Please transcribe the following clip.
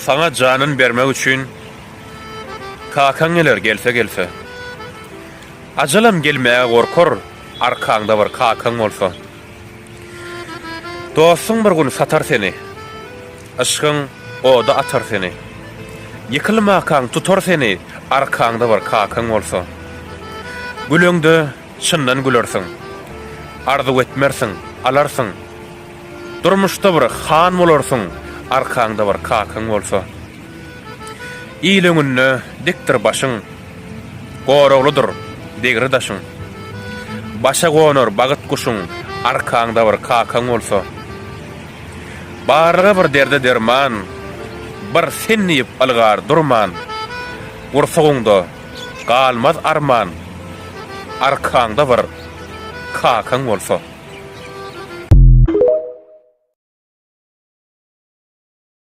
Saňa janyn bermek üçin kakaň geler gelse-gelse. Ajalam gelmäge gorkar arkaňda bir kakaň bolsa. Dostuň bir gün satar seni. Yşgyň oda atar seni. Ýykylmakaň tutar seni arkaňda bir kakaň bolsa. Güleňde çyndan gülersiň. Arzuw etmersiň, alarsyň. Durmuşda bir han bolarsyň arkaňda bir kakaň bolsa. Il öňünde dikdir başyň, Goraglydyr degri daşyň. Başa gonar bagyt guşuň arkaňda bir kakaň bolsa. Barlyga bir derde derman, Bir sen diýip ylgar durman, Gursagyňda galmaz arman, Arkaňda bir kakaň bolsa.